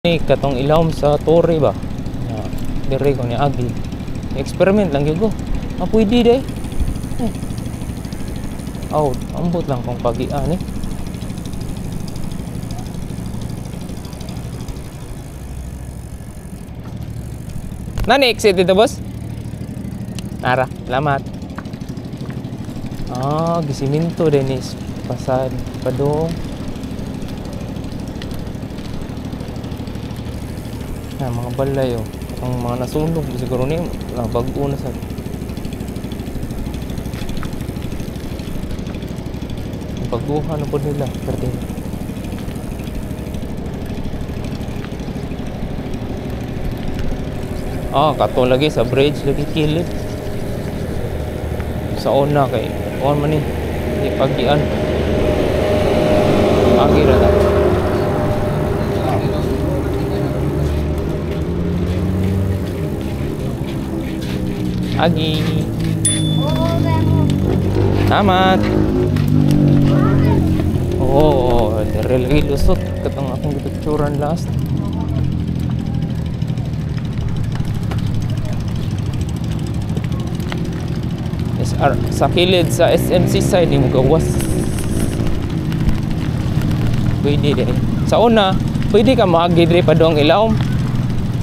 Ni katong ilawom sa tore ba? Ya, dire ko ni agi. Experiment lang gyud ko. Ah, pwede day. Eh. Aw, ambot lang kung pagian eh. Nani exit dito, boss? Nara, salamat. Ah, gisiminto din is pasad padong. Ah, mga balay oh. Ang mga nasunog siguro ni bag-o na sa baguhan na po nila. Perting. Ah, kato lagi sa bridge lagi kilid. Sa una kay kuan man ni pagian. Agi ra ta. Agi. Salamat. Oo, dire lagi lusot katong akong gipicturan last. SR sa kilid sa SMC side ni gawas. Pwede din. Sa una, pwede ka maagi diri padong ilawom.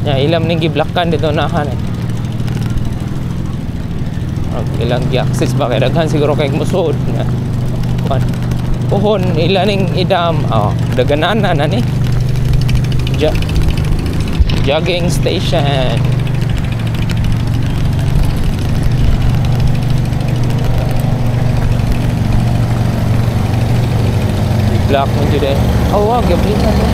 Nya ilam ning giblakan dito nahan eh. Ilang gi-access ba kay daghan siguro kay musuod na. Kuan. Pohon ila ning idam, oh, daganana na ni. Jogging station. Black mo jud eh. Oh, wow, gablihan mo.